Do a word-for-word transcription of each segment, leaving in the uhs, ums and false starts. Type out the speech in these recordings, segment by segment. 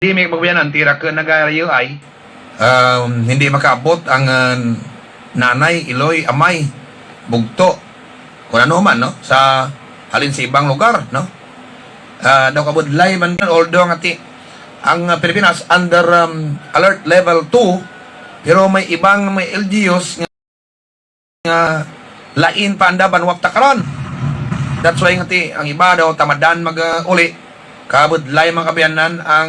Di may magbiyanan, tira ka nagayo ay. Um, hindi makaabot ang, uh, nanay, iloy, amay, bugto, kung ano man, no? Sa halin sa ibang lugar, no? Ah, daw kabudlay man, although nga ti-, ang, ah, Pilipinas under, um, alert level two, pero may ibang, may L G Us nga, nga lain pa anda banwa takaran. That's why nga ti-, ang iba daw tamadan mag, ah, uli, kabudlay mga kabiyanan ang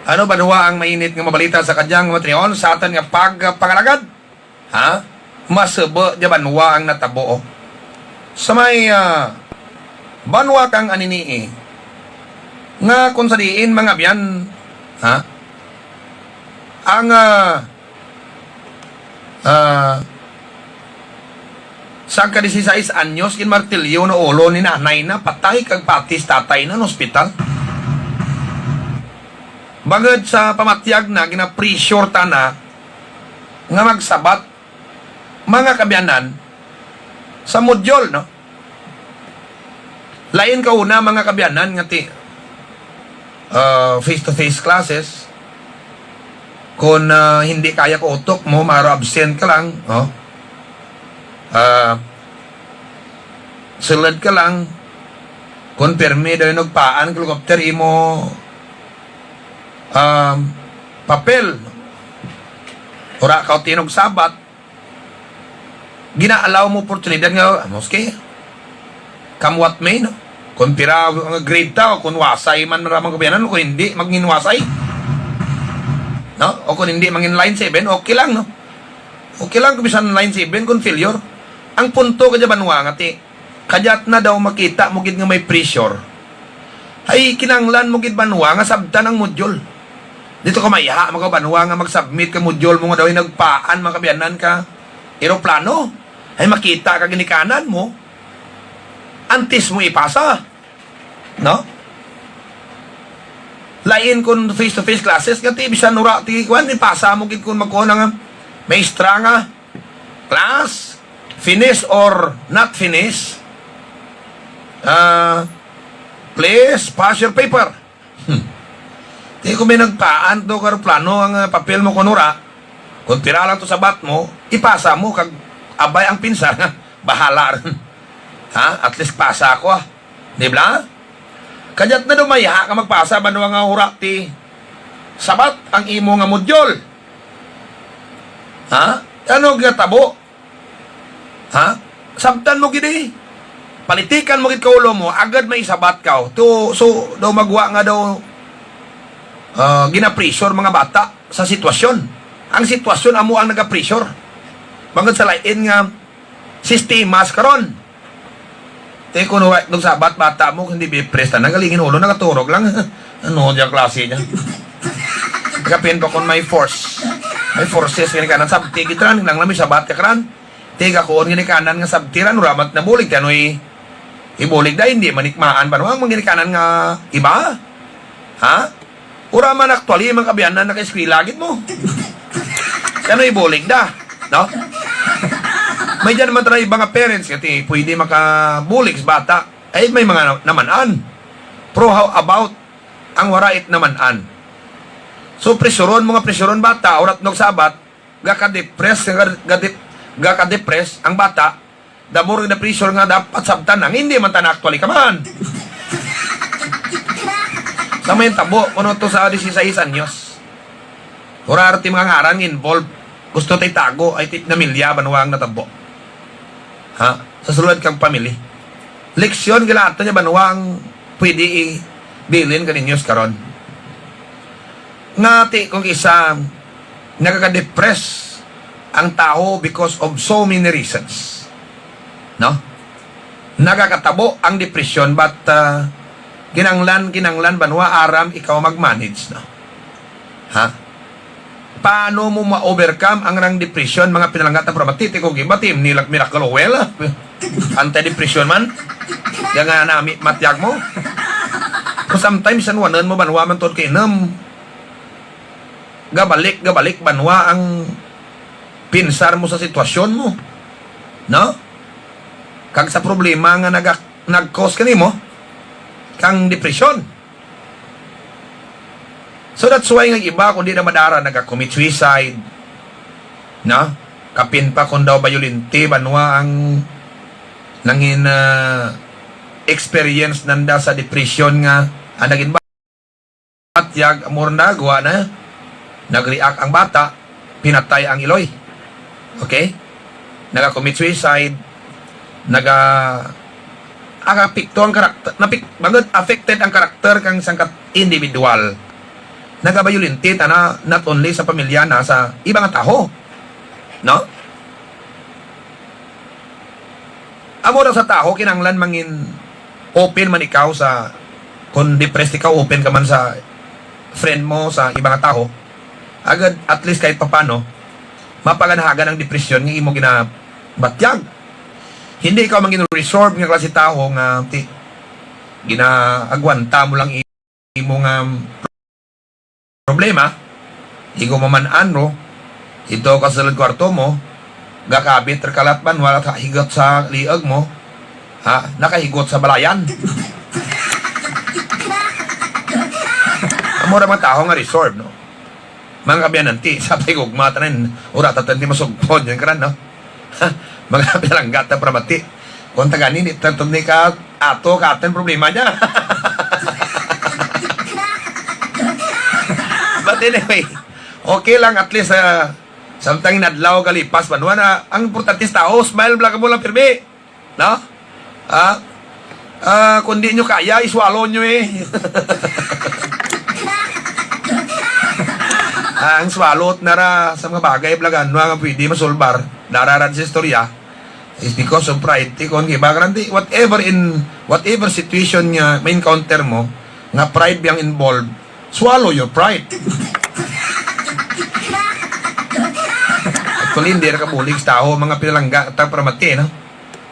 Ano ba duwa ang mainit nga mabalita sa kadyang matriyon sa aton nga pagpangalagad? Ha? Masubo di banwa ang natabo, oh. Sa may, ah, banwa kang Anini-y, nga kung sa diin mga biyan, ha? Ang, ah, ah, sa ka dieciséis anyos, ginmartilyo na ulo ni nanay na patay kag patis tatay na hospital. Bangod sa pamatyag na gina-pressure ta na nga magsabat mga kabiyanan sa module, no? Lain ka una, mga kabiyanan, nga ti-, ah, face-to-face classes. Kung, ah, hindi kaya ka utok mo, maro absent ka lang, oh. Ah, sulod ka lang. Kung pirmi daw yung nagpaan, helicopter, imo, um, papel. Ura ka tinog sabat. Gina-allow mo oportunidad nga, ah, maski, come what may, no? Kung pira ang grade ta, o kung wasay man maramang kabiyanan, o kung hindi, mangin wasay. No? O kung hindi, mangin line seven, okay lang, no? Okay lang kung bisan line seven, kung failure. Ang punto ka dyan, banwa, nga ti, kadyat na daw makita mo gid nga may pressure. Ay, kinanglan mo gid banwa nga sabtan ang module. Dito ka maiha, mga banwa, nga mag-submit ka module mo nga daw ay nagpaan, mga kabiyanan, ka eroplano. Ay, makita ka ginikanan mo antes mo ipasa. No? Lain kun face-to-face classes, nga ti, bisan ura, ti, kuwan, ipasa mo gid kun magkuha na nga maestra nga, class, finish or not finish, ah, please pass your paper. Hmm. Di ko may nagpaan to karo plano ang, ah, papel mo kunura. Kung pira lang to sabat mo, ipasa mo kag abay ang pinsar nga bahala rin. Ha? At least pasa ako, ah. Di ba? Kadyat na daw maiha ka magpasa, banwa nga ura ti sabat ang imo nga module. Ha? Ano nga tabo? Ha? Sabtan mo gid eh. Palitikan mo gid ka ulo mo, agad may isabat ka. To, so, daw magwa nga daw ah, gina-pressure mga bata sa sitwasyon. Ang sitwasyon amo ang naga-pressure. Bangod sa lain nga sistema sa karon. Te, kung wa-, nung Sabat, bata mo, hindi bipres na, nagaling ulo, nagaturog lang. Ano, diya klase niya. Kapin pa kung may force. May forces, ginikanan, sabti, gitran, lang lang may Sabat, kakran. Te, gakuon, ginikanan nga sabti, ran, uramat na bulig, kano'y ibulig na, hindi manikmaan ba, no? Ang mga ginikanan nga iba? Ha? Ura man actually, mga kabiyanan, naka-eskwela gid mo. Kano ibulig da, no? May dyan man tayo mga parents, kati pwede makabulig sa bata. Ay, may mga na-, naman-an. Pero how about ang warait naman-an? So, presuron, mga presuron bata, orat nog Sabat, gaka-depress, gaka-, gaka-depress ang bata, the more the pressure nga dapat sabtan ang hindi man ta na actually kaman. Sa may tabo, kuno to sa dieciséis anyos. Ura arte mga ngaran involved. Gusto tay tago, ay ti-, namilya, banwa ang natabo. Ha? Sa sulod kang family. Leksyon, gila ato niya, banwa ang pwede i-, bilin kaninyo sa karon. Nga ti kung isa, nagaka-depress ang tawo because of so many reasons. No? Nagakatabo ang depression, but, ah, kinanglan, kinanglan banwa aram ikaw mag-manage, no? Ha? Paano mo ma-overcome ang rang depression, mga pinalangga ta, para matiti ko gibati, nilak miracle oil, ah. Anti-depression man. Kaya nga nami, matyag mo. Pero sometimes, anwanan mo, banwa man tod kay nam. Gabalik, gabalik, banwa ang pinsar mo sa sitwasyon mo. No? Kag sa problema nga naga-, nag-cause kanimo, kang depression. So that's why nga iba, kung di na madara, naga-commit suicide. No? Kapin pa kung daw bayulente, banwa ang nangin, ah, experience nanda sa depression nga, ah, naging batyag, amo ra na, guwa na, nag-react ang bata, pinatay ang iloy. Okay? Naga-commit suicide, naga-, ang apekto ang karakter, napik-, bangod affected ang karakter kang sangkat individual. Nagabayulente tana, not only sa pamilya na, sa iba nga taho. No? Amo ra sa taho, kinahanglan mangin open man ikaw sa, kung depressed ikaw, open ka man sa friend mo, sa iba nga taho. Agad, at least kahit papano, mapaganhagan ang depression nga imo ginabatyag. Hindi ikaw mangin reserve nga klase taho nga ti-, ginaagwanta mo lang imo nga problema, igo mo man ano, ito ka sa sulod kwarto mo, gakabit ra kalat man, wala ka higot sa liog mo, ha, nakahigot sa balayan. Amo ra mga taho nga reserve, no? Mga kabiyanan, ti, sa pagugma, tanan, ura, tatan, ti masugpon, yan, karan, no? Mga pinalangga ta, para mati. Kung taga ni, ni, tanto ni ka, ato, ka, atin problema niya. But anyway, okay lang, at least, ah, samtang inadlaw, kalipas, man, wala, ang importante sa tao, smile, vlog mo lang, pirmi. No? Ah, ah, kung di nyo kaya, iswallow nyo eh. Ah, ang swallow na ra sa mga bagay, blagan, nga pwede masulbar. Dararan sa istorya. Is because of pride. Ti kon iba ka lang, ti, whatever in, whatever situation nga ma-encounter mo, nga pride biyang involved, swallow your pride. Actually, hindi ra ka bulig sa tao, mga pinalangga, ta para mati, no?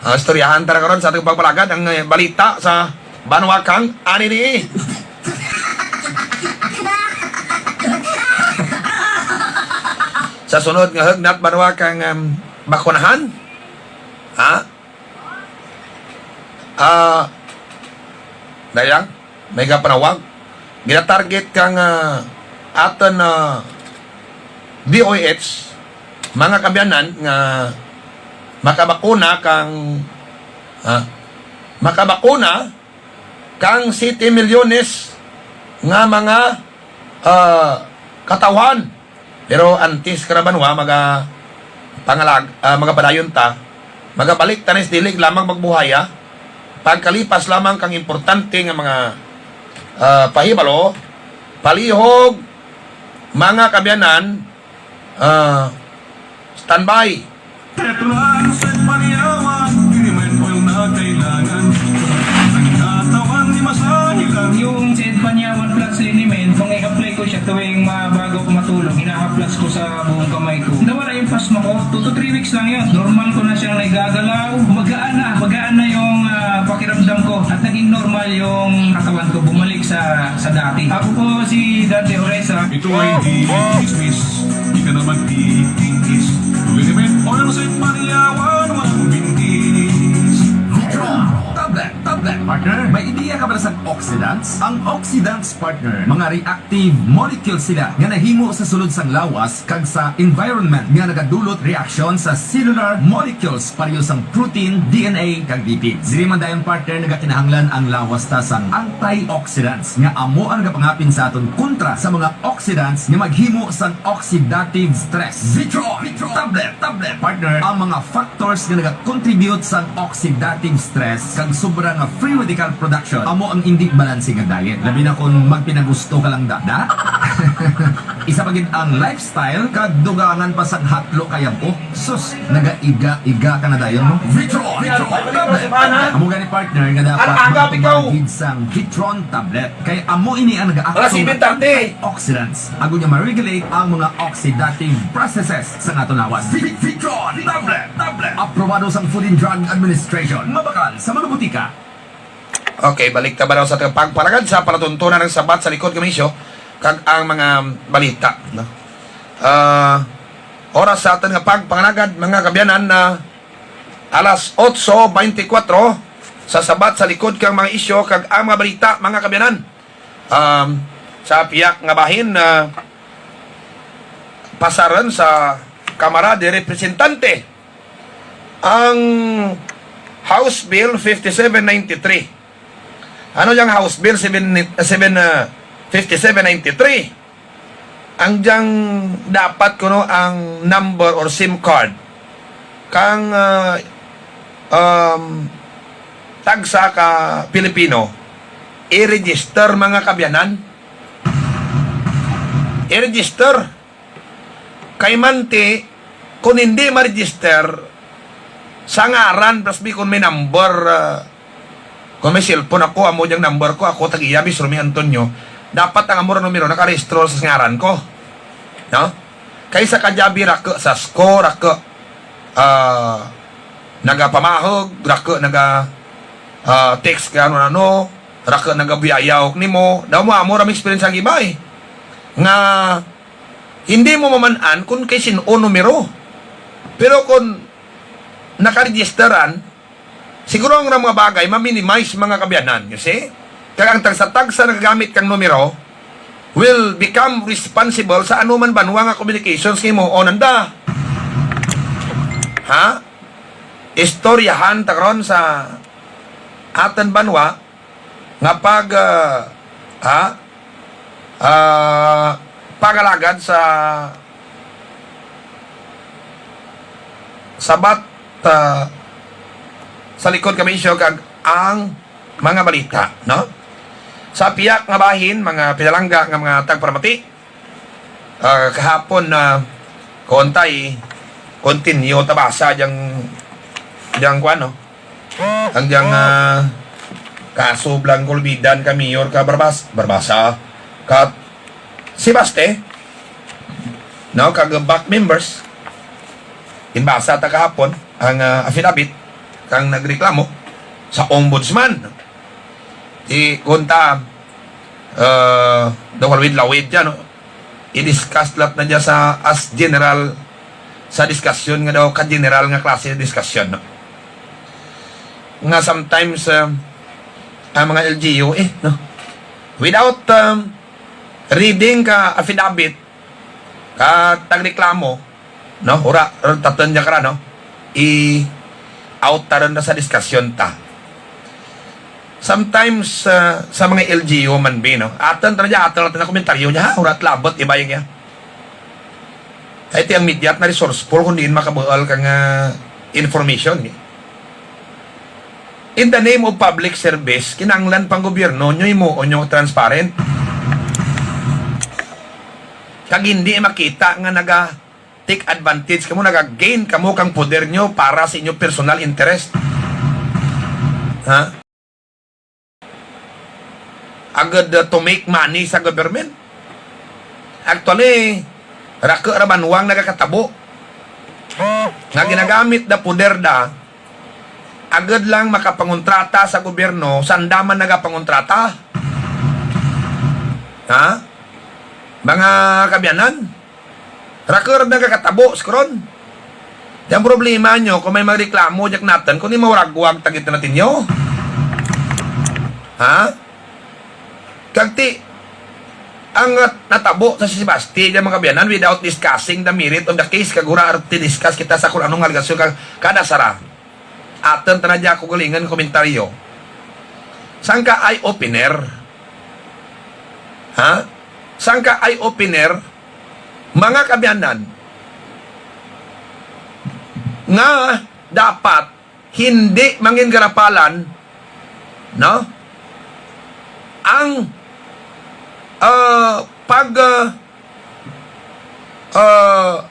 Ah, istoryahan ta ra karon sa atong pagpalagad ang, eh, balita sa banwa kang ani ni. Sa sunod nga hugnat, banwa kang, um, bakunahan. Ha? Ah, dayang, may kapanawag. Ginatarget kang, ah, aton, ah, D O H, mga kabiyanan nga makabakuna kang, ah, makabakuna kang siyete milyones nga mga, ah, katawhan. Pero antes, karabanwa, maga-, pangalag-, ah, magapadayon ta, magabalik ta na sa dilig lamang magbuhaya, pagkalipas lamang kang importante nga mga, ah, pahibalo, Palihog, mga kaabyanan, ah, standby. Ito na ang set paniyawan, pinimen oil na kailangan. Ang katawan ni masahe lang. Yung set paniyawan plus liniment, kung i-apply ko siya tuwing mabago ako matulog, hinahaplas ko sa buong kamay ko. Nawala yung pasma ko. Two to three weeks lang yun. Normal ko na siyang naigagalaw. Magaan na. Magaan na yung, ah, pakiramdam ko. At naging normal yung katawan ko. Bumalik sa, sa dati. Ako po si Dante Oresa. Ito ay di chismis. Di ka na magtitingis. Liniment oil sa paniyawan, walang bintis. Vitron. Tablet, tablet. Partner, may ideya ka ba sa oxidants? Ang oxidants, partner, mga reactive molecules sila nga nahimo sa sulod sang lawas kag sa environment nga nagadulot reaksyon sa cellular molecules pareho sang protein, D N A, kag lipid. Diri man dayon, partner, nagakinahanglan ang lawas ta sang antioxidants nga amo ang nagapangapin sa aton kontra sa mga oxidants nga maghimo sang oxidative stress. Vitro, Vitro, tablet, tablet, partner, ang mga factors nga nagakontribute sang oxidative stress kag sobra nga free radical production amo ang indi balanse nga diet. Labi na kung magpinagusto ka lang, da, da? Isa pa gid ang lifestyle kag dugangan pa sang hatlo kay abo. Sus, nagaiga-iga ka na dayon, no? Vitron, Vitron tablet. Amo gani, partner, nga dapat Ang aga, ikaw. Magtumagid sang Vitron tablet. Kay amo ini ang nagaakto Alas siyete tarde. Oxidants. Ago niya ma-regulate ang mga oxidative processes sa aton lawas. Vi-, Vitron tablet, tablet. Aprobado sang Food and Drug Administration. Mabakal sa mga butika. Okay, balik ta ba daw sa ating pagpalagad sa palatuntunan ng Sabat sa Likod Kamisyo kag ang mga balita, no? Ah, oras sa aton nga pagpangalagad, mga kaabyanan, na alas otso beintikwatro sa Sabat sa Likod kang mga Isyu kag ang mga balita, mga kaabyanan. Um, sa piyak nga bahin, ah, pasaran sa Kamara de Representante ang House Bill fifty-seven ninety-three. Ano yang House Bill seven, seven, ah, fifty-seven ninety-three? Ang diyang dapat kuno ang number or SIM card kang, ah, um, tagsa ka Pilipino i-register, mga kaabyanan. I-register. Kay manti, kung hindi ma-register sa ngaran, plus bi kung may number, ah, kung may cellphone ako, amo diyang number ko, ako tag-iya, Miss Romy Antonio, dapat ang amo ra numero nakarehistro sa ngaran ko. No? Kay sa kadyabi, rako sa SCO, rako, ah, nagapamahog, rako naga, ah, text ka ano-ano, rako nagabuyayaw nimo, daw mo amo ra may experience ang iba eh. Nga hindi mo maman-an kung kay sin-o numero. Pero kung nakaregisteran, siguro ang mga bagay ma-minimize, mga kaabyanan, you see? Kag ang tagsa-tagsa nagagamit kang numero will become responsible sa anuman banwa nga communications nga himuon nanda. Ha? Istoryahan ta karon sa aton banwa nga pag, ah, ha? Ah, pag-alagad sa Sabat, ah, sa Likod Kamisyo kag ang mga balita, no? Sa piyak nga bahin, mga pinalangga nga mga tagparamati, ah, kahapon na kuon tay continue ta basa diyang, diyang kuan, no? Ang diyang, ah, kaso blang kulbidan ka mayor ka Barbas-, Barbasa, ka si Baste, no, kag back members, inbasa ta kahapon ang, ah, affidavit kang nagreklamo sa ombudsman. Di kunta, ah, daw lawid-lawid dyan, no? I-discuss lat na dyan sa, as general sa discussion nga daw ka-general nga klase ng discussion, no? Nga sometimes, ah, ang mga L G U, eh, no? Without, um, reading ka affidavit, ka tagreklamo, no? Ura, ura, tatan niya ka ra, no? I-out ta ron na sa diskusyon ta. Sometimes, ah, sa mga L G U man, bi, no? Atan ta na dyan, atan ta na komentaryo niya, ha? Ura, labot, iba yung yan. Ay, ti ang media at na resourceful, kung diin makabuhal ka nga information, eh. In the name of public service, kinahanglan pang gobyerno nyo himuon nyo transparent. Kag hindi makita nga naga take advantage kamo, naga-gain kamo kang poder nyo para sa inyo personal interest. Ha? Agad, uh, to make money sa government. Actually, raku ra banwang nagakatabo nga ginagamit da poder da agad lang makapangontrata sa gobyerno, sanda man nagapangontrata. Ha? Mga kabyanan, raku ra nagakatabo sa karon. Di ang problema nyo, kung may magreklamo, diyak natin, kung di mawragwag, tagit natin nyo. Ha? Kag ti, ang nat-, natabo sa si Sebaste, diyan, mga kabyanan, without discussing the merit of the case, kag wala ti discuss kita sa kung anong alegasyon ka, kada sara. Aton ta na diya ako galingan komentaryo. Sangka eye-opener. Ha? Sangka eye-opener, mga kabyanan, nga dapat hindi mangin garapalan, no? Ang, ah, pag, ah, ah,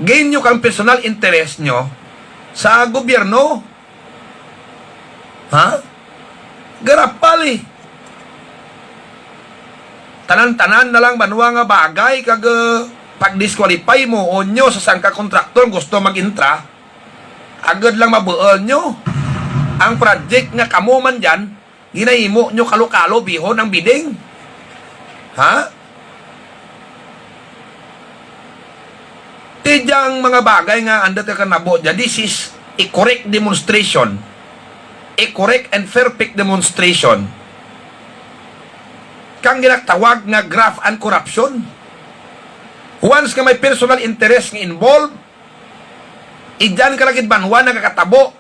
gain nyo kang personal interest nyo sa gobyerno. Ha? Garapal, eh. Tanan-tanan na lang banwa nga bagay kag, ah, pag-disqualify mo o nyo sa sangka kontraktor gusto mag-intra, agad lang mabuol nyo ang project nga kamo man dyan, ginahimo nyo kalo-kalo bihon ang bidding. Ha? Ti dyang mga bagay nga anda ta kanabo dyan, this is a correct demonstration, a correct and perfect demonstration kang ginatawag nga graft and corruption. Once nga may personal interest nga involved, idyan ka lagi banwa nagakatabo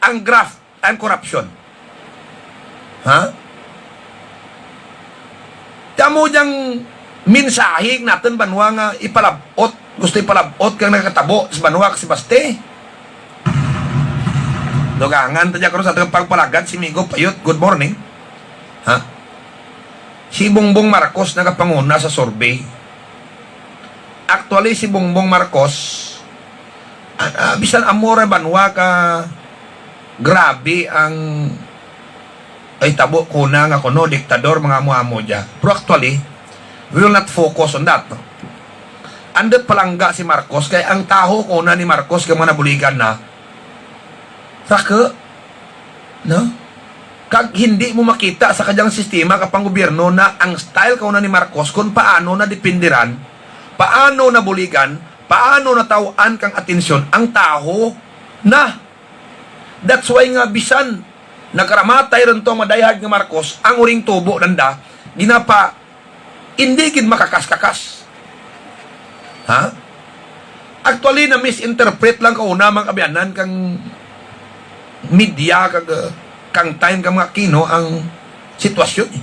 ang graft and corruption. Ha? Kamo diyang mensahe naton banwa nga ipalab-ot, gusto ipalab-ot kang nakatabo sa banwa kag Sebaste. Dugangan ta dyan karon sa atong pagpalagad, si Migo Payot, good morning. Ha? Si Bongbong Marcos nagapanguna sa survey. Actually, si Bongbong Marcos, ah, ah, bisan amo ra banwa ka grabe ang ay tabo kuna nga kuno diktador, mga amo-amo dya. Pero actually, we will not focus on that, no? Andut palangga si Marcos, kay ang taho kuna ni Marcos kay mga nabuligan na, raku, no? Kag hindi mo makita sa kanyang sistema ka panggobyerno na ang style kauna ni Marcos kung paano nadepindiran, paano nabuligan, paano nataw-an kang atensyon ang taho na. That's why nga bisan nagkaramatay rin to madayhad nga Marcos, ang uring tubo nanda, ginapa, hindi gid makakas-kakas. Ha? Actually, na-misinterpret lang kauna, mga kaabyanan, kang media, kag, uh, kang Time, kang mga Aquino ang sitwasyon, eh.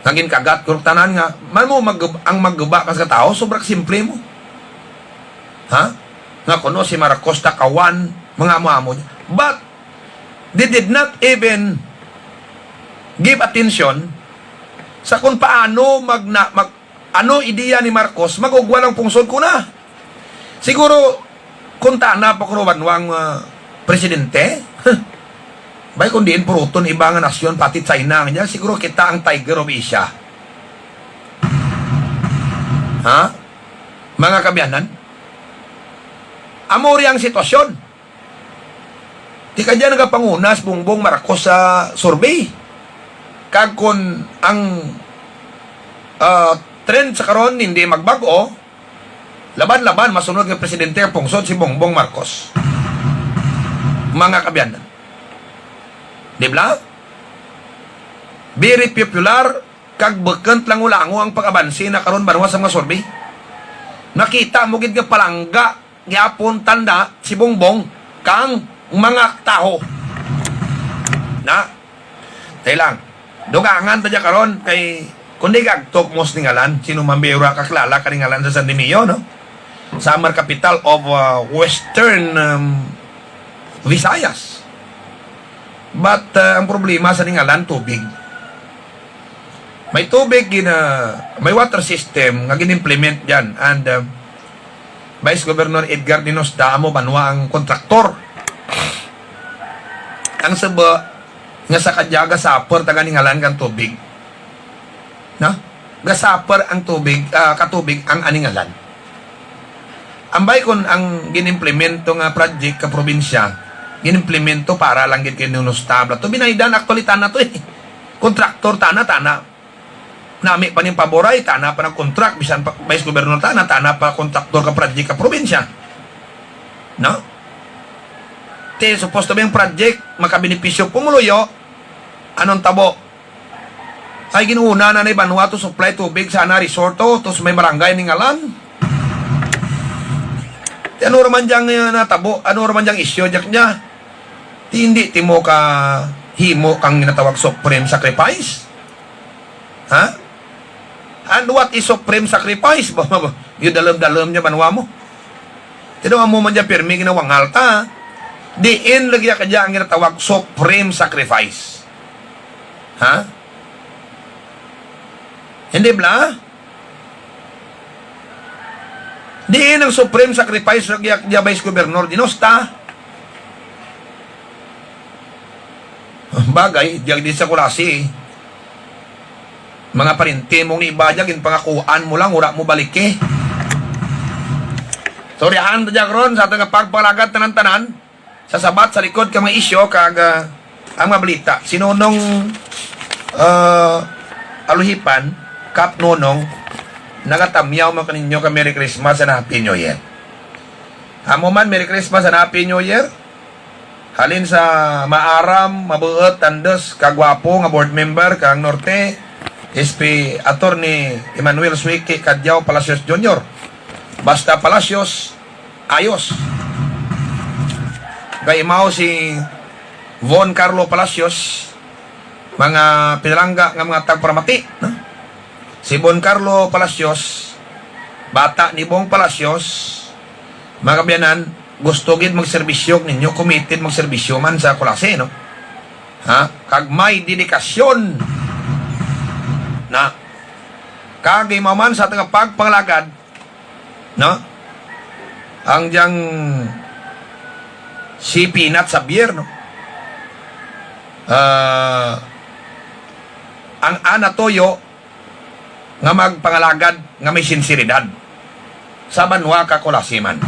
Naging kagat ko tanan nga, man mo mag-, ang magguba ka sa tao, sobrang simple mo. Ha? Nga kuno si Marcos takawan, mga amo-amo niya. But, they did not even give attention sa kung paano mag-, na-, mag-, ano ideya ni Marcos, mag-ugwal ang pungsod ko na. Siguro, kung tana pa kuno banwang, ah, presidente, bay, kung diin puruton iba nga nasyon, pati China, nga niya, siguro kita ang Tiger of Asia. Ha? Mga kaabyanan? Amo ri ang sitwasyon. Di ka dyan nagapanguna si Bongbong Marcos sa survey. Kag kun ang, ah, trend sa karon hindi magbag-o, laban-laban masunod nga presidente ang pungsod si Bongbong Marcos. Mga kaabyanan. Di ba? Very popular, kag bukon lang ulango ang pag-abansi na karon banwa sa mga survey. Nakita mo gid nga palangga gyapon tanda si Bongbong kang mga taho. Na, tayo lang. Dugangan ta dyan karon kay, kundi gagtok mo sa ngalan, sino man biro kakilala ka ngalan sa San Remigio, no? Summer capital of, uh, Western, um, Visayas. But, uh, ang problema sa ngalan, tubig. May tubig gina-, may water system nga gin-implement diyan, and, uh, Vice Governor Edgar Denosta amo banwa ang kontraktor. Ang subo nga sa kadya gasuffer ta ganingalan kang tubig. No? Gasuffer ang tubig, ah, katubig ang aningalan. Ambay kon ang ginimplemento nga project ka probinsya, ginimplemento para lang gid kay Denosta bala to. Binaydan, actually, tana to eh. Kontraktor tana, tana. Nami pa ning paboray, tana pa nag-contract, bisan pa, vice governor tana, tana pa kontraktor ka project ka probinsya. No? Ti, supposed to be ang project, makabenepisyo pumuluyo, anong tabo? Ay, gin-una na ni banwa to supply tubig sa ana resort to, to sa may barangay ni ngalan. Ti, ano ra man diyang, eh, natabo? Ano ra man diyang issue, diyak niya? Ti, hindi ti mo ka himo kang ginatawag supreme sacrifice? Ha? And what is supreme sacrifice? Ba, ba, ba, yung dalom-dalom niya banwa mo. Ti, daw amo man dyan pirmi ginawangal ta. Diin lagi ka dyan ang ginatawag supreme sacrifice. Ha? Hindi bala? Diin ang supreme sacrifice sa giya, giya Vice Governor Denosta? Bagay, diya di sa Culasi. Mga parinti mong ni iba diya, ginpangakuan mo lang, wala mo baliki. Sorry, han, diya ron, sa ating pagpalagad tanan-tanan. Sa sabat, sa likod ka mga isyu kag, ah, ang mga balita, si Nonong, ah, Aluhipan, Kap Nonong, nagatamyaw man kaninyo ka Merry Christmas and Happy New Year. Amo man, Merry Christmas and Happy New Year. Halin sa maaram, mabuot, tandos, kagwapo nga board member kang Norte, S P Attorney Emmanuel Suiki Cadiao Palacios Junior. Basta Palacios, ayos. Kaimaw si Von Carlo Palacios, mga pinalangga nga mga tagparamati, no? Si Von Carlo Palacios, bata ni Bong Palacios, mga kaabyanan, gusto gid magserbisyo ninyo, committed magserbisyo man sa Culasi, no? Ha? Kag may dedikasyon na kag imaw man sa ating pagpangalagad, no? Ang diyang si Pinat Xavier, no? Ah, ang ana tuyo nga magpangalagad nga may sinseridad sa banwa ka Culasi man.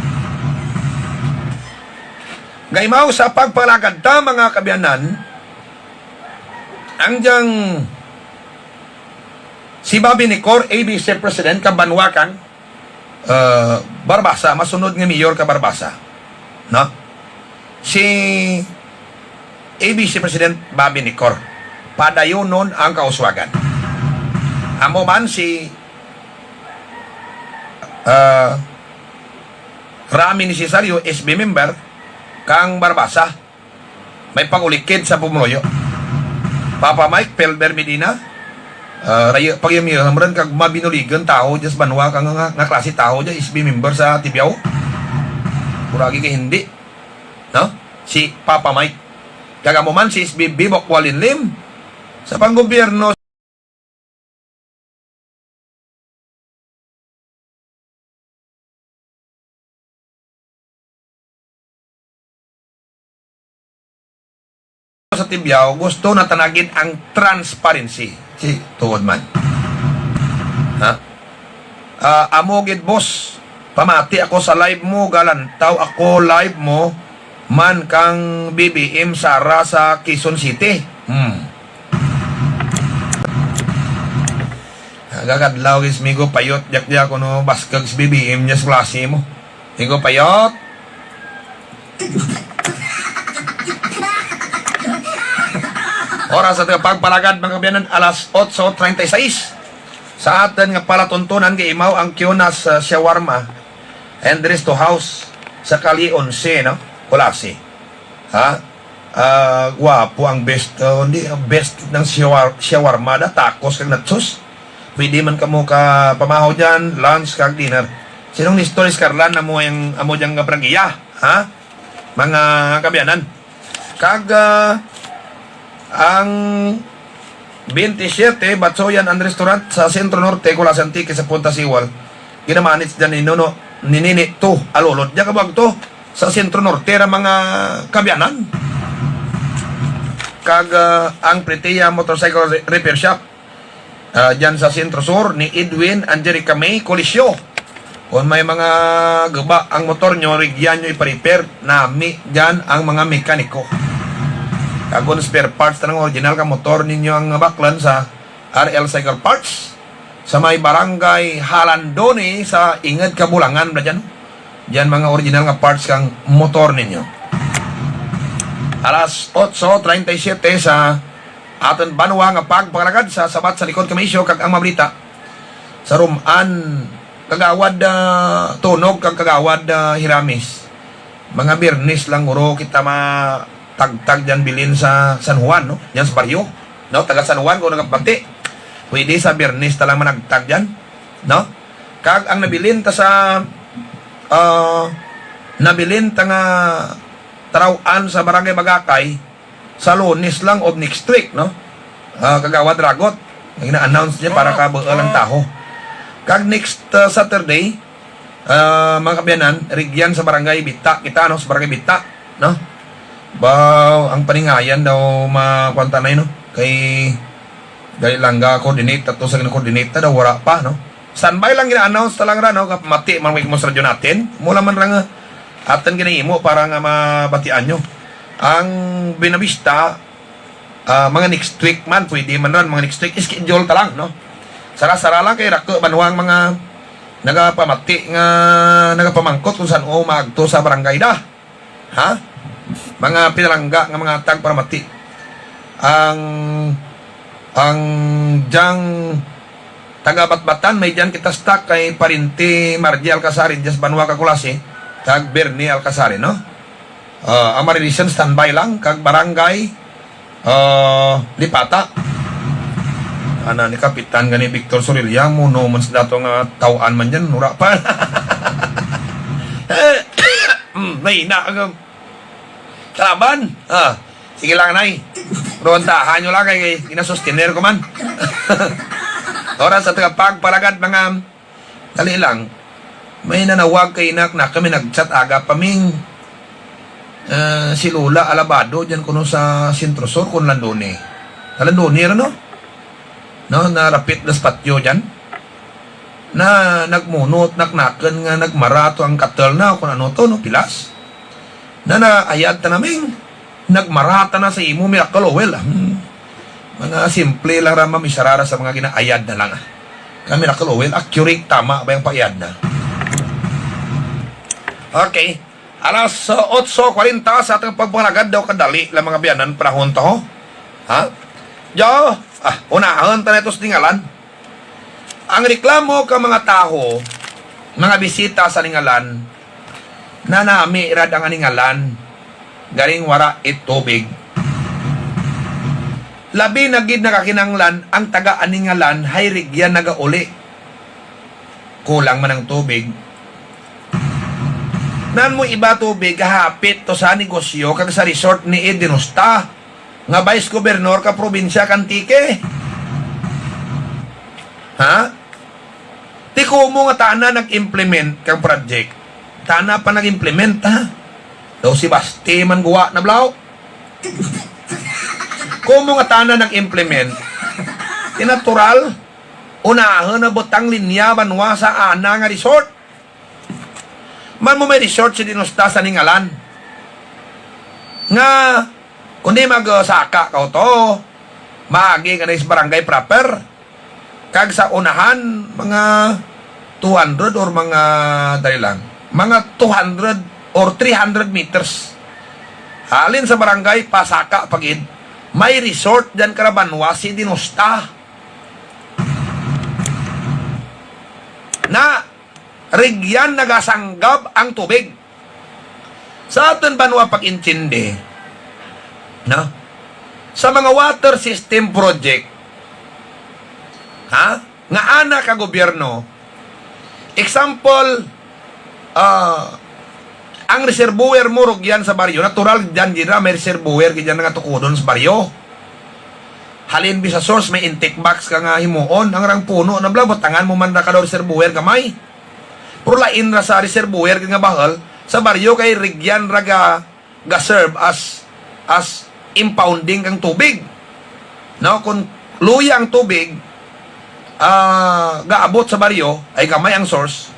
Gaimaw sa pagpangalagad ta, mga kaabyanan, ang diyang si Bobby Nicor, A B C President, ka banwa kang uh, Barbaza, masunod nga mayor ka Barbaza, no? Si A B C President Bobby Nicor, padayonon ang kauswagan. Amo man si, uh, Rami Necesario, S B member kang Barbaza. May pangulikid sa pumuluyo. Papa Mike, Pelber Medina, ah, rayo, pagyamyahan mo rin kag mabinuligan tawo dyan sa banwa ka nga, nga, nga klase tawo dyan, S B member sa Tibiao. Kuragi ka hindi. No? Si Papa Mike. Kag amo man si S B B Bokwalinlim. Sa panggobyerno, sa Tibiao, gusto na tanagin ang transparency. Si tuod man. Ha? Ah, amo gid, boss. Pamati ako sa live mo, galantaw ako live mo man kang B B M Sara sa Quezon City. Hmm. Nagakadlaw gid si Migo Payot, diak diak kuno baskag si B B M niya sa klase mo. Migo Payot. Oras sa pagpalagad, mga kaabyanan, alas otso treinta y seis. Sa aton nga palatuntunan, gaimaw ang Kionas, ah, Shawarma and Resto House sa Kalye onse, no? Culasi. Ha? Ah, gwapo ang best, oh, hindi, ang best ng shawar-, shawarma da, tacos kag nachos. Pwede man kamo ka pamahaw dyan, lunch kag dinner. Sinong Nestor Escarlan, amo yang, amo dyan nga bragiya, ha? Mga kaabyanan. Kag, ah, ang Twenty-seven, Batsoyan and Restaurant sa Centro Norte, Culasi, Antique, sa Punta Siwal. Ginamanage dyan ni Nuno, ni Nini to, Alulod. Diyan ka buwag to, sa Centro Norte, ra mga kabyanan. Kag, ah, ang Pretia Motorcycle Re-, Repair Shop, ah, dyan sa Centro Sur, ni Edwin and Jerica May Colisio. Kung may mga guba ang motor nyo, rigyan nyo ipa-repair, nami dyan ang mga mekaniko. Kag kung spare parts ta ng original ka motor ninyo ang baklan sa R L Cycle Parts, sa may barangay Halandoni sa Ingad Kabulangan, bala dyan. Dyan mga original nga parts kang motor ninyo. Alas otso treinta y siete sa aton banwa nga pagpangalagad sa Sabat sa Likod Kamisyo kag ang mabalita sa Ruman, Kagawad, ah, Tunog kag Kagawad, ah, Hiramis. Mga Biyernes lang guro kita matagtag dyan bilin sa San Juan, no? Dyan sa baryo. No? Taga San Juan, kung nagapati, pwede sa Biyernes ta lang managtag dyan. No? Kag ang nabilin ta sa, ah, nabilin ta nga taraw-an sa Barangay Bagakay, sa Lunes lang of next week, no? Ah, Kagawad Ragot, nga gina-announce niya para kabuo lang taho. Kag next, ah, Saturday, ah, mga kabyanan, rigyan sa Barangay Bita, kita, no? Sa Barangay Bita, no? Ba, ang paningayan daw makuan ta na, no? Kay dali lang ga-coordinate, ato sa gina-coordinate na daw, wala pa, no? Standby lang, gina-announce ta lang ra, no? Kapamati man mo sa radyo natin. Mula man ra nga aton ginahimo para nga mabatian nyo. Ang Buenavista, ah, mga next week man, pwede man ran, mga next week, schedule ta lang, no? Sara-sara lang kay rako banwang mga nagapamati nga, nagapamangkot kung saan o maagto sa barangay da. Ha? Mga pinalangga nga mga tagparamati. Ang, ang diyang taga-Batbatan, may diyan kita stock kay Parinti Margie Alcasari, diyas banwa ka Culasi, kag Bernie Alcasari, no? Ah, ang Maririsan, standby lang, kag barangay, ah, Lipata. Ana ni Kapitan gani Victor Sorilla, mo no man sa dato nga tawaan man diyan, wala pa. Mm, may na, ang, kalaban. Ah, sige lang, nay. Rondahan nyo lang kay, kay ginasustener ko man. Oras sa tagapagpalagad, mga dali lang. May nanawag kay inak na kami nag-chat aga pa ming, eh, si Lola Alabado dyan kuno sa Centro Sur, kun Landone. Sa Landone, ano? No, narapit na sa patio dyan. Na nagmunot, naknakan nga nagmarato ang katel na, kung ano to, no, pilas. Na naayad ta naming, nagmarata na sa imo, Miracle Oil. Hmm. Mga simple lang ra, ma'am, isarara sa mga ginaayad na lang, ah. Kay Miracle Oil, accurate, tama ba yung paayad na? Okay. Alas, uh, otso kwarenta sa atong pagpangalagad daw kadali lang mga biyanan panahon to, ho? Ha? Jo, ah, unahon ta na ito sa tingalan. Ang reklamo ka mga tawo, mga bisita sa Aningalan, nanami rad ang Aningalan, garing wara it tubig. Labi na gid nakakinanglan ang taga Aningalan, hay rigyan nagauli. Kulang man ang tubig. Nan mo iba tubig, hapit to sa negosyo kag sa resort ni Ed Denosta. Nga vice governor ka probinsya ka Antique. Ha? Ti kumo nga tana nag-implement kang project. Tana pa nag-implement, ha? Daw si Basti man guwa na blaw. Kumo nga tana nag-implement. Ti natural, unahon na butang linya banwa sa ana nga resort. Man mo may resort si Denosta sa Aningalan. Nga, kundi magsaka ka to, maagi ka na sa barangay proper. Kag sa unahan, mga two hundred or mga, dali lang, mga two hundred or three hundred meters. Halin sa barangay, pasaka pa gid. May resort dyan karabanwa si Denosta. Na, rigyan nagasanggab ang tubig. Sa aton banwa pag-intindi, no? Sa mga water system project, ha? Nga ana ka gobyerno, example, ah, ang reservoir mo rugyan sa baryo, natural dyan, dyan na may reservoir, dyan nga tukudon sa baryo. Halin bi sa source, may intake box ka nga himuon. Ang rang puno na bala, butangan mo man ra ka daw reservoir gamay. Pero lain ra sa reservoir nga bahal, sa baryo kay rigyan ra ga, ga-serve as, as impounding kang tubig. No, kung luya ang tubig, ah, gaabot sa baryo, ay gamay ang source.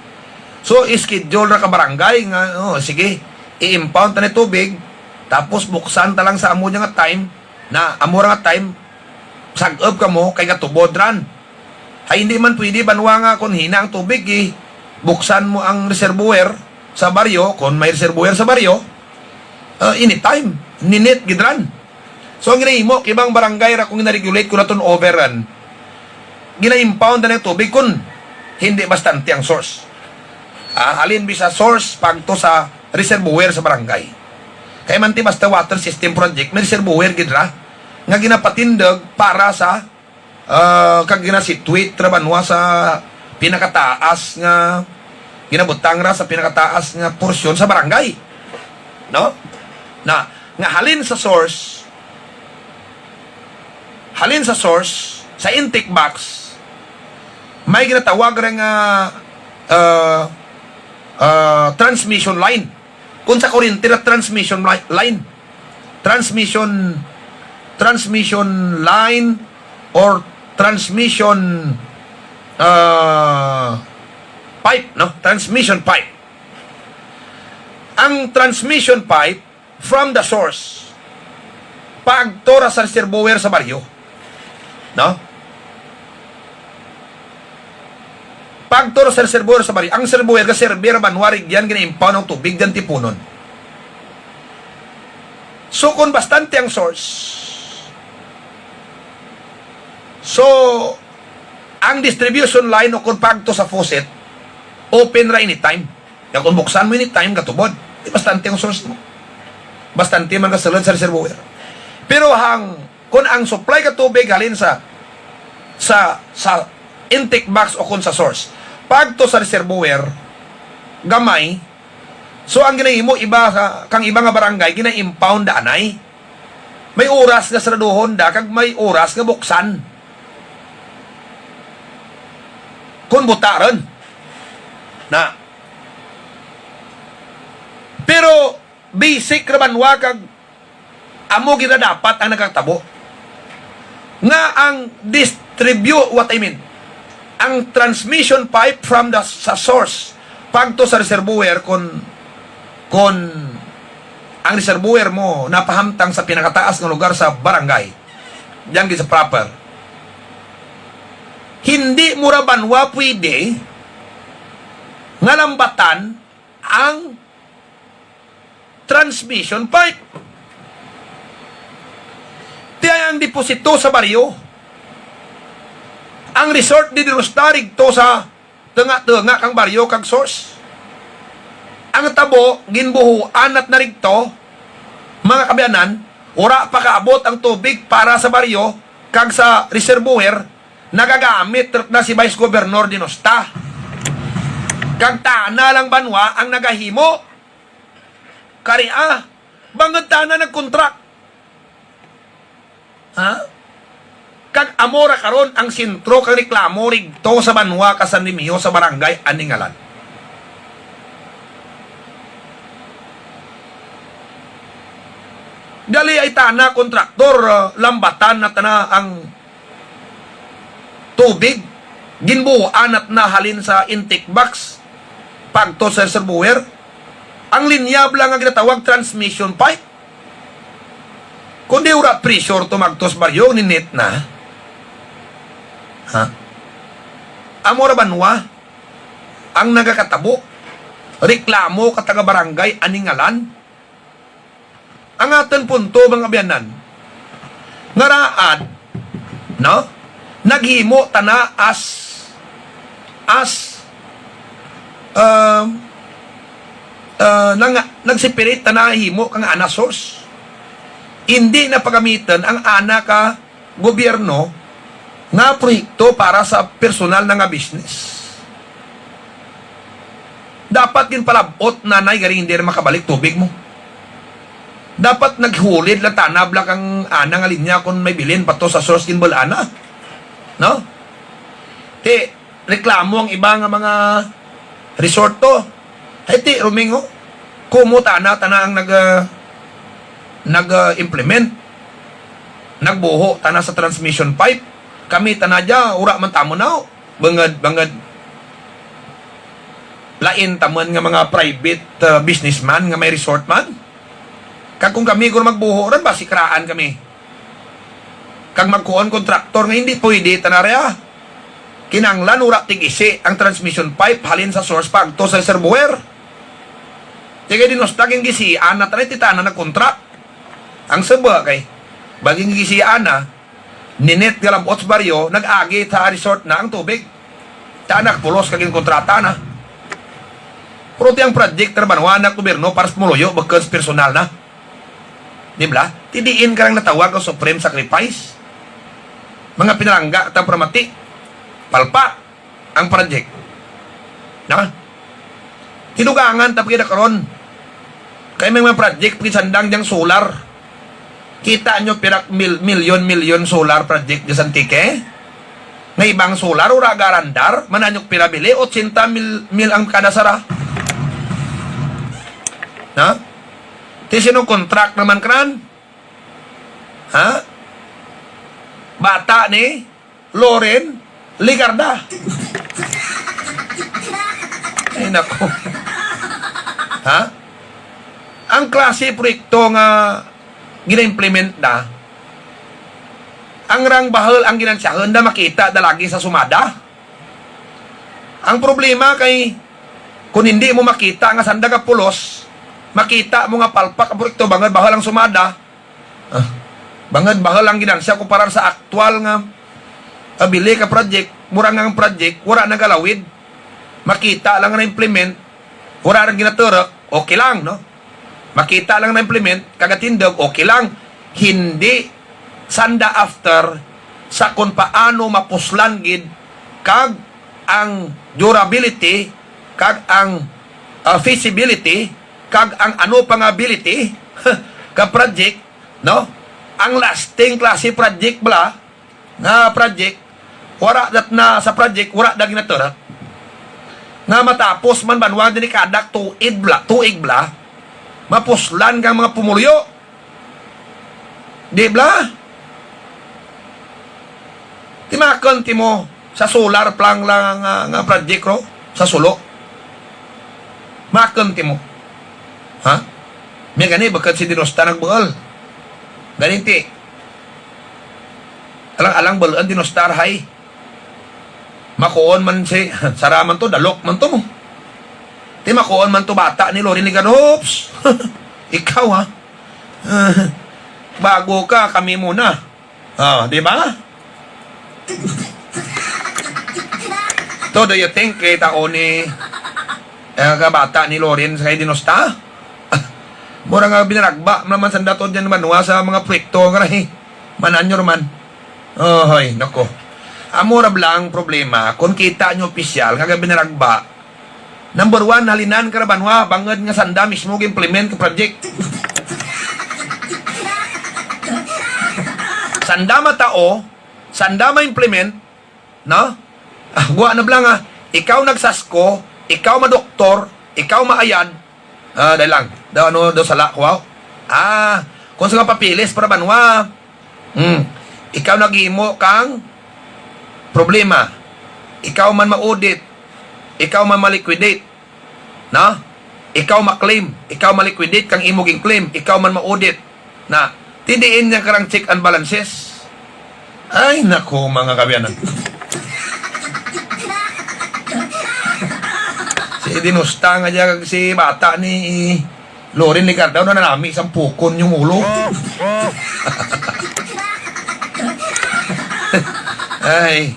So, schedule ra ka barangay nga, oh, sige, i-impound ta ni tubig, tapos buksan ta lang sa amo niya nga time, na amo ra nga time, sag-up kamo kay gatubod ran. Ay, hindi man pwede, banwa, nga kon hina ang tubig, eh, buksan mo ang reservoir sa baryo, kon may reservoir sa baryo, ah, anytime, ninit gid ran. So, ang ginahimo, kibang barangay ra kung gina-regulate ko naton over ran, gina-impound na ang tubig kun hindi bastante ang source. Ah, halin bi sa source pagto sa reservoir sa barangay. Kay man ti basta water system project, may reservoir gid ra nga ginapatindog para sa, ah, kag ginasitwit ra banwa sa pinakataas nga, ginabutang ra sa pinakataas nga porsyon sa barangay. No? Na, nga halin sa source, halin sa source, sa intake box, may ginatawag ra nga, ah, ah, transmission line. Kung sa kuryente na transmission li-, line, transmission, transmission line or transmission, ah, pipe, no? Transmission pipe. Ang transmission pipe from the source, paagto ra sa reservoir sa baryo. No? Paagto ra sa reservoir sa baryo. Ang reservoir, gaserbi ra banwa, rigyan, gina-impound ang tubig, diyan tipunon. So, kung bastante ang source, so, ang distribution line o kung paagto sa faucet, open ra anytime. Kaya kung buksan mo anytime, gatubod. Di bastante ang source mo. Bastante man kasulod sa reservoir. Pero hang, kung ang supply ka tubig halin sa, sa, sa intake box o kung sa source, pagto sa reservoir, gamay, so ang ginahimo iba sa, kang iba nga barangay, gina-impound da anay. May oras nga saraduhon da, kag may oras nga buksan. Kung buta ron. Na. Pero, basic ra banwa kag amo gid na dapat ang nagakatabo. Nga ang distribute, what I mean, ang transmission pipe from the, sa source, pagto sa reservoir, kon, kon ang reservoir mo napahamtang sa pinakataas nga lugar sa barangay, diyan gid sa proper. Hindi mo ra banwa pwede nga lambatan ang transmission pipe. Ti ay ang deposito sa baryo. Ang resort di Dinusta rigto sa tunga-tunga kang baryo kag source. Ang tabo, ginbuhuan nat na rigto, mga kaabyanan, wala pa kaabot ang tubig para sa baryo kag sa reservoir, nagagamit na si Vice Governor Dinusta. Kag tana lang banwa ang nagahimo. Kari, ah, bangod tana nagkontrak. Ha? Kag amo ra karon ang sentro kang reklamo rigto sa banwa ka San Remigio sa barangay Aningalan. Dali ay tana, kontraktor, ah, lambatan na tana ang tubig, ginbuhuan nat na halin sa intake box pagto sa reservoir. Ang linya bala nga ginatawag transmission pipe. Kundi wala pressure to magtos baryo, ninit na. Ha? Amo ra banwa ang nagakatabo. Reklamo ka taga barangay Aningalan. Ang aton punto, mga abyanan, nga raad, no? Naghimo tana as, as, um, uh, nang, nagseparate tana himo kang ana source. Hindi na pagamitan ang ana ka gobyerno nga proyekto para sa personal na nga business. Dapat ginpalab-ot na nay garing hindi na makabalik tubig mo. Dapat naghulid lang tana, bala, kang ana nga linya kon may bilin pa to sa source, ginbal-an na. No? Ti, reklamo ang iba nga mga resort to. Ay, ti, Roming, oh. Kumo tana, tana ang nag, ah, nag, ah, implement. Nagbuho tana sa transmission pipe. Kami tana dya, ura man tamo na, oh. Bangad, bangad. Lain ta man nga mga private, ah, businessman nga may resort man. Kag kung kami guro magbuho ron, basi karaan kami. Kag magkuon kontraktor nga hindi pwede tana ria. Kinahanglan ura tig-isi ang transmission pipe halin sa source pa agto sa reservoir. Ti kay dinos ta gingisian na tana, ti tana nagkontrak. Ang suba kay, baging gisian na, ninit nga labot sa baryo, nag-agi sa resort na ang tubig. Ti anak pulos kag ginkontrata na. Pero ti ang project, trabahoan na gobyerno para sa pumuluyo, bakal sa personal na. Di ba? Ti diin ka lang natawag ang supreme sacrifice. Mga pinalangga ta para mati. Palpa ang project. Na? Tinugangan ta pagkita karon. Kay may mga project pagkisandang diyang solar. Kita nyo pira mil-, milyon-milyon solar project di sa Antique? Nga ibang solar, ura garandar, mananyok pira bili, ochenta mil, mil ang kada sara. Na? Ti sino contract naman kran? Ha? Bata ni Loren Legarda. Ay, nako. Ha? Ang klase proyekto nga gina-implement na, ang rang bahal ang ginansyahan na makita na lagi sa sumada. Ang problema kay, kung hindi mo makita nga sanda ka pulos, makita mo nga palpak ang proyekto, bangod bahal ang sumada, ah, bangod bahal ang ginansya kumparar sa aktual nga, ah, bili ka project, mura nga ang project, wala nagalawid, makita lang na implement, wala rin ginaturok, okay lang, no? Makita lang na implement, kagatindog, okay lang. Hindi sanda after sa kung paano mapuslan gid kag ang durability, kag ang, ah, feasibility, kag ang ano pa nga ability ka project, no? Ang lasting klase project bala, nga project, wala dat na sa project, wala na ginaturok. Nga matapos man banwa diri kada tuig bala, tuig bala, mapuslan kang mga pumuluyo. Di bala? Timakon ti mo sa solar plant lang nga, nga project ro sa Sulo. Makon ti mo. Ha? May gani, bakit si Dinosta nagbuhal? Gani ti, alang-alang buhalan, Dinosta, hay. Makuon man si, sara man to, dalok man to mo. Ti makuon man to bata ni Loren Legarda. Oops! Ikaw, ha? Bago ka, kami muna. Oh, di ba? To, do you think kay tao ni, eh, kabata ni Loren sa kay Dinosta? Mura nga binaragba man naman sa dato dyan, manwa sa mga proyekto nga rahi. Mananyor man. Oh, hoy, nako. Amo ra bala ang problema, kung kita nyo opisyal nga gabinaragba, number one, halinan ka ra banwa, bangod nga sanda mismo gi-implement ka project. Sanda matao, sanda ma-implement, no? Ah, gwa na bala nga, ikaw nagsasko, ikaw madoktor, ikaw maayad, ah, dahil lang, daw ano, daw sala, kuwaw. Ah, kung sa mga papeles para banwa, hmm, ikaw naghimo kang problema, ikaw man ma-audit, ikaw man ma-liquidate, no? Ikaw ma-claim, ikaw ma-liquidate kang imo gin-claim, ikaw man ma-audit. Na, ti diin niya karang check and balances. Ay, nako, mga kaabyanan. Si Dinosta nga diya kag si bata ni Loren Legarda, na nami sang pukon yung ulo. Ay,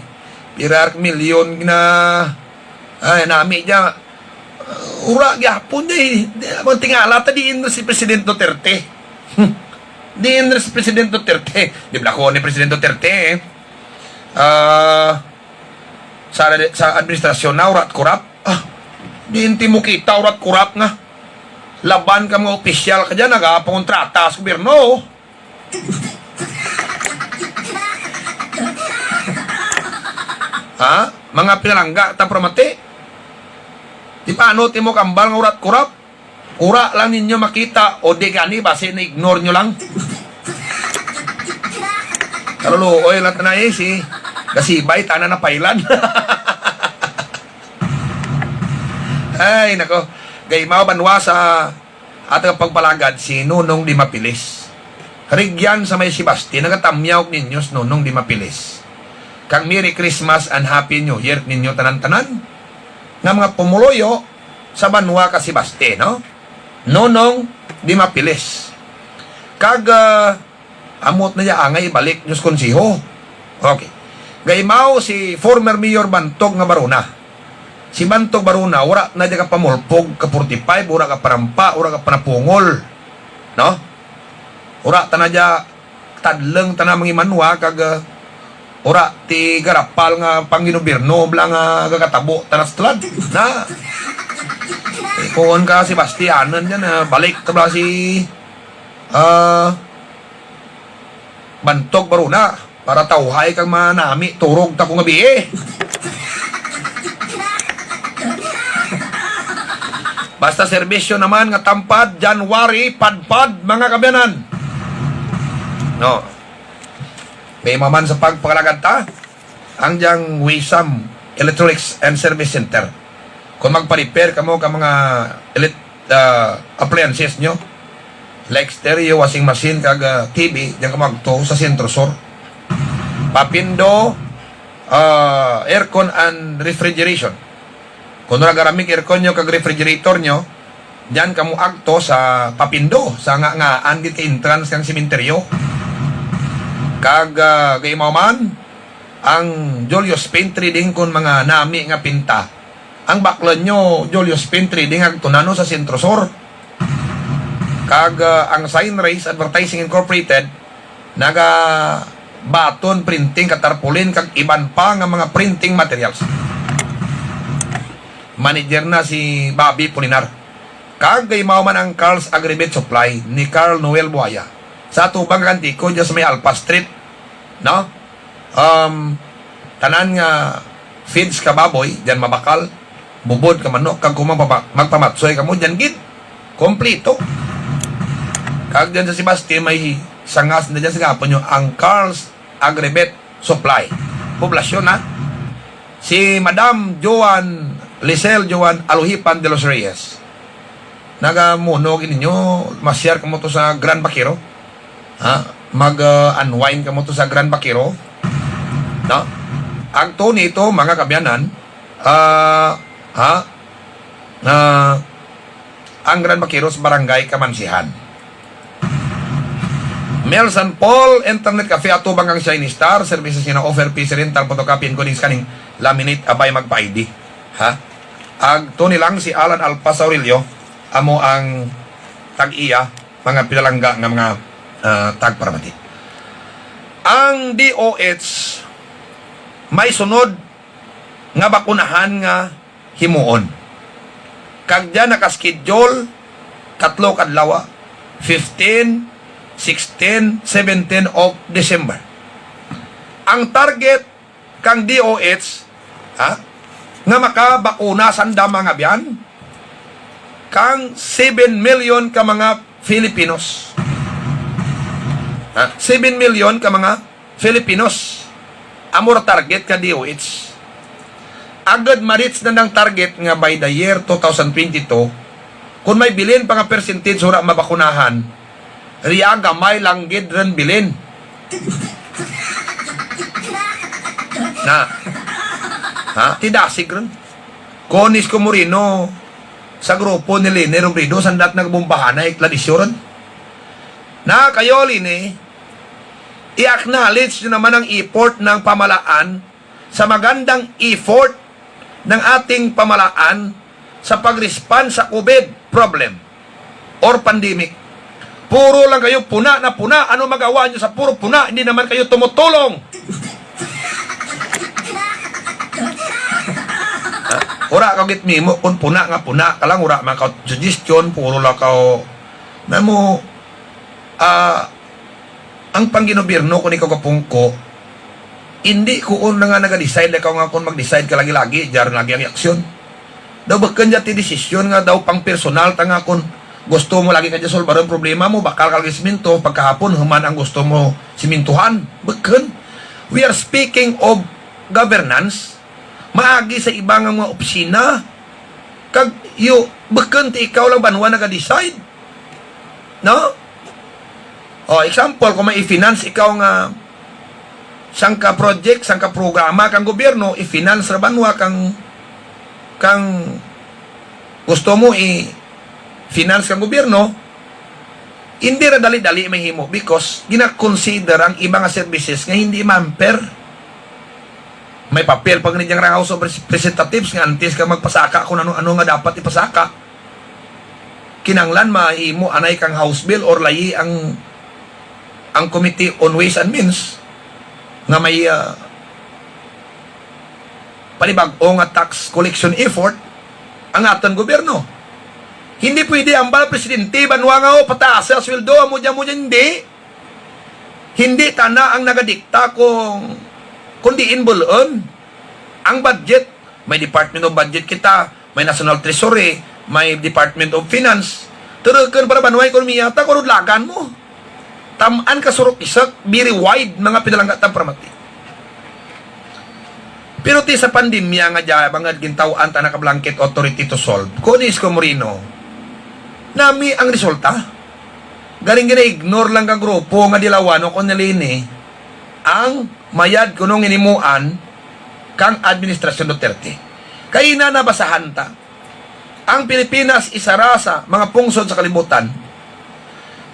pira ka milyon na, ay, nami diya. Ura gyapon, eh. Di, ang tingala ta, diin na si President Duterte. Diin na si President Duterte. Di ba ko ni President Duterte, eh? Ah, sa, sa administrasyon na, urat kurap. Ah, diin ti mo kita, urat kurap nga. Laban ka mga opisyal ka dyan, nagapangontrata sa gobyerno. Ha? Mga pinalangga, ta pramati. Di paano timo kambal nga urat kurap? Ura lang ninyo makita o di gani, basi na-ignore nyo lang. Kaluluoy lang tanay, si Gasibay, tana na pailan. Ay, nako. Gaimaw banwa sa ato pagpalagad si Nonong Dimapilis. Rigyan sa may Sebaste, nagatamyaw ninyo si Nonong Dimapilis. Kag Merry Christmas and Happy New Year ninyo tanan-tanan nga mga pumuluyo sa banwa ka Sebaste, no? Nonong Dimapilis. Kag, ah, amot na niya angay ibalik niyo sa konseho. Okay. Gaimaw si former Mayor Bantog nga Baruna. Si Bantog Baruna, wala na dya ka pamulpog ka forty-five, wala ka panampa, wala ka panapungol. No? Wala ta na dya tadleng ta na mangimanwa kag, ah, wala ti garapal nga pangginobirno bala nga gagatabo ta na sa tulad. Na? Eh, kuon ka si Bastianan dyan, ah, balik ta bala si, ah, Bantog Baruna. Para tawhay kang manami, turog ta ko nga bii. Basta serbisyo naman nga tampad, January, padpad, mga kabyanan. No. May maman sa pagpakalagad ta, ang diyang Wisam Electronics and Service Center. Kung magpa-repair kamo ka mga elit-, ah, appliances nyo, like stereo, washing machine, kag, ah, T V, diyan ka magto sa Centro Sur. Papindo, ah, aircon and refrigeration. Kung nagaramig aircon nyo kag refrigerator nyo, diyan kamo agto sa Papindo, sa nga, ngaan gid kay entrance kang sementeryo. Kag, ah, gaimaw man, ang Julius Paint Trading, kung mga nami nga pinta, ang baklon nyo, Julius Paint Trading, agto na no sa Centro Sur. Kag, ah, ang Sign Race Advertising Incorporated, naga baton printing, ka tarpaulin, kag iban pa nga mga printing materials. Manager na si Bobby Pulinar. Kag gaimaw man ang Carl's Agribet Supply ni Carl Noel Buaya. Sa atubang ka Antico, dyan sa may Alpha Street, no? Um, tanan nga feeds ka baboy, dyan mabakal, bubod ka manok, kag kung magpama-, magpamatsoy ka mo, dyan gid. Kompleto. Kag dyan sa Sebaste, may sangas na dyan sa gapon nyo, ang Carl's Agribet Supply. Poblasyon, ha? Si Madam Joan, Lisel Joan Aluhipan de los Reyes. Nagamuno gid ninyo, masyar kamo to sa Grand Vaquero. Ha? Mag, uh, unwind kamo to sa Grand Vaquero. No? Agto nito, mga kabyanan, ah, ha? Ah, ang Grand Vaquero sa Barangay Kamansihan. Mel San Paul, Internet Cafe, atubang kang Shiny Star, services nga na-offer, P C rental, photocopy, encoding, scanning, laminate, abay magpa-I D. Ha? Agto ni lang si Alan Alpas Aurelio, amo ang tag-iya, mga pinalangga nga mga, ah, tagparamati. Ang D O H may sunod nga bakunahan nga himuon. Kag diyan naka-schedule tatlo ka adlaw, fifteen, sixteen, seventeen of December. Ang target kang D O H, ha, nga makabakuna sa andam nga abyan, kang seven million ka mga Filipinos. Ha? Seven million ka mga Filipinos. Amo ra target ka D O H. Agud ma-reach na nang target nga by the year two thousand twenty-two, kung may bilin pa nga percentage wala mabakunahan, riya gamay lang gid rin bilin. Na. Ha? Tidasig rin. Kung Isko Moreno sa grupo ni Leni Robredo, sandat nagbombahan na ikladisyoran. Na kayo, Leni, i-acknowledge nyo naman ang effort ng pamalaan sa magandang effort ng ating pamalaan sa pag-respond sa COVID problem or pandemic. Puro lang kayo puna na puna. Ano magawa nyo sa puro puna? Hindi naman kayo tumutulong. Ha? Wala ka git mimo kung puna nga puna ka lang, wala man ka suggestion, puro lang ka, namo, ah, ang pangginobierno kung ikaw kapungko, hindi kuon na nga naga-decide lang ka nga kung mag-decide ka lagi-lagi, jar lagi ang aksyon. Daw bakun dya ti desisyon nga daw pang personal ta nga kung gusto mo lagi ka dya solbar ang problema mo, bakal ka lagi siminto, pagkahapon human ang gusto mo simintuhan. Bakun. We are speaking of governance. Maagi sa iba nga mga opisina, kag yu, bakun ti ikaw lang banwa naga-decide. No? O, example, kung may i-finance ikaw nga sangka project, sangka programa kang gobyerno, i-finance ra banwa kang, kang gusto mo i-finance kang gobyerno, hindi ra dali-dali mahimo because gina-consider ang iba nga services nga hindi mamper. May papel pa gani dyan nga House of Repres-, Representatives nga antes ka magpasaka kung ano-ano nga dapat ipasaka, kinanglan mahimo anay kang House bill or layi ang, ang Committee on Ways and Means nga may, ah, panibag-o nga tax collection effort ang aton gobyerno. Hindi pwede ambal presidente banwa nga, "O, pataas ang sweldo, amo dyan, amo dyan." Hindi. Hindi tana ang nagadikta kung, kung diin bul-on ang budget. May Department of Budget kita, may National Treasury, may Department of Finance. Turukon para banwa ekonomiya ta, kung lagan mo. Tam-an ka surok-isok, very wide, mga pinalangga ta para mati. Pero ti sa pandemya nga dya, mga gintaw-an ta na ka blanket authority to solve, kuno Isko Moreno, nami ang resulta. Garing gina-ignore lang ka grupo nga dilawan o kung nalini ang mayad kuno nga hinimuan kang Administrasyon Duterte. Kay ina nabasahan ta, ang Pilipinas isa ra sa mga pungsod sa kalibutan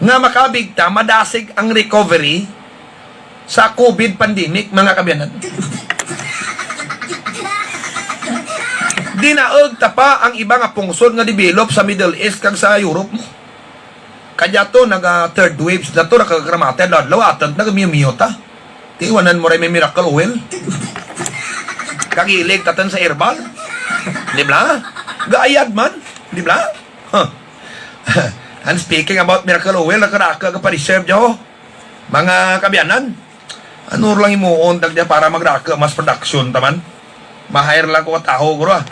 nga makabig ta madasig ang recovery sa COVID pandemic, mga kabiyanan. Dinaog ta pa ang iba nga pungsod nga develop sa Middle East kag sa Europe mo. Kadya to, naga third waves na to, nakakramate, adlaw-adlaw, atant, nagamiyo-miyo ta. Tiwanan mo rin may miracle oil. Kagilig tatan sa herbal. Di ba? Gaayad man. Di ba? Huh. And speaking about miracle oil, nakaraka ka pa reserve nyo. Mga kabiyanan, ano lang himuon tag niya para magraka mas production taman? Ma-hire lang ko ka taho, guro, ah.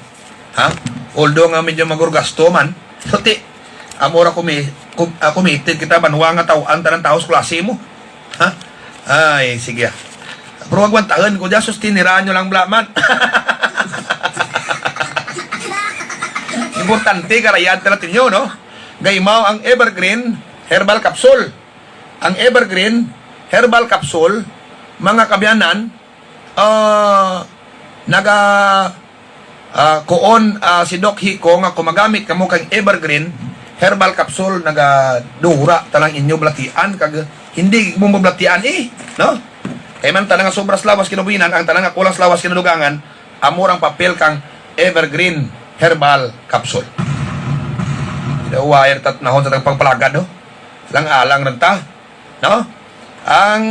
Ha? Although nga medyo magurgasto man, so ti, amo ra kumi-, kum-, ah, committed kita, banwa nga taw-an tanan tawo sa klase mo. Ha? Ay, sige, ah. Pero wag man taon ko dyan, sustiniraan nyo lang, bla, man. Importante, karayad ka natin nyo, no? Gaimaw ang Evergreen Herbal Capsule. Ang Evergreen Herbal Capsule, mga kabyanan, ah, naga, ah, kuon, ah, si Doc Hico nga kung magamit kamo kang Evergreen Herbal Capsule, nagadura talang inyo balatian, kag hindi mo mabalatian, eh, no? Kay man tanan nga sobra sa lawas kinabuhinan, ang tanan nga kulang sa lawas kinadugangan, amo rang papel kang Evergreen Herbal Capsule. Wire tat nahon sa tagpangpalagad, no? Lang-alang rin ta, no? Ang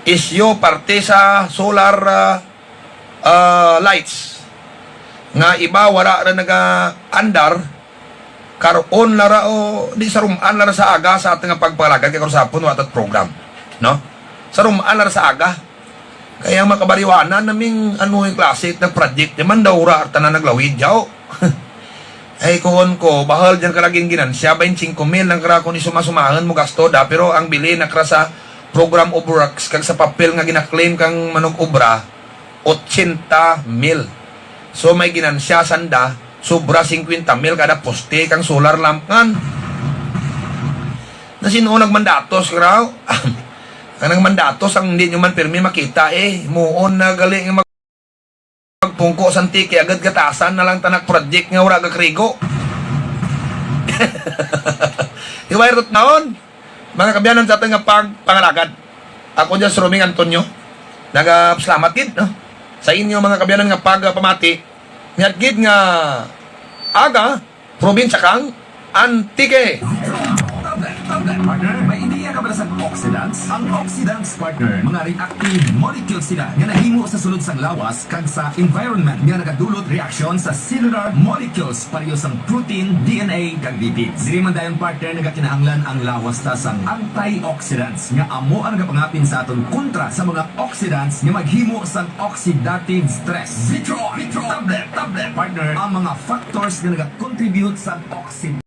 isyu parte sa solar, ah, ah, lights nga iba wala ra naga-andar, karon na ra o di sa ruman na ra sa aga sa ating pagpalagad kay karon sa hapon wala tat program, no? Sa ruman na ra sa aga. Kaya ang mga kabaryuanan naming ano yung klase ng project naman daw ra tanan naglawid, yaw. Ay, kuon ko, bahal dyan ka laging ginansya, twenty-five mil lang kara kung isuma-sumahan mo gasto da, pero ang bili na kara sa program of works, kag sa papel nga ginaklaim kang manug-obra, ochenta mil. So, may ginansya sanda, sobra cincuenta mil kada poste kang solar lamp ngan. Nasin-o nagmandatos, kara? Ang nagmandatos, ang hindi nyo man pirmi makita, eh. Muon na gali nga mag-, magpungko sa Antique, agad gatasan na lang tanak project nga wala gakrigo. Hiway rot naon, mga kabyanan sa ating nga pag-, pangalagad. Ako dyan si Roming Antonio. Nagapasalamat gid, no? Sa inyo, mga kabyanan, nga pagpamati. Niya gid nga aga, probinsya kang Antique. Partner, may ideya ka ba sa Oxidants. Ang oxidants, partner, mga reactive molecules sila nga nahimo sa sulod sang lawas kag sa environment nga nagadulot reaksyon sa cellular molecules pareho sang protein, D N A, kag lipids. Diri man dayon, partner, nagakinahanglan ang lawas ta sang antioxidants nga amo ang nagapangapin sa aton kontra sa mga oxidants nga maghimo sang oxidative stress. Vitro, Vitro, tablet, tablet, partner, ang mga factors nga nagakontribute sa oxid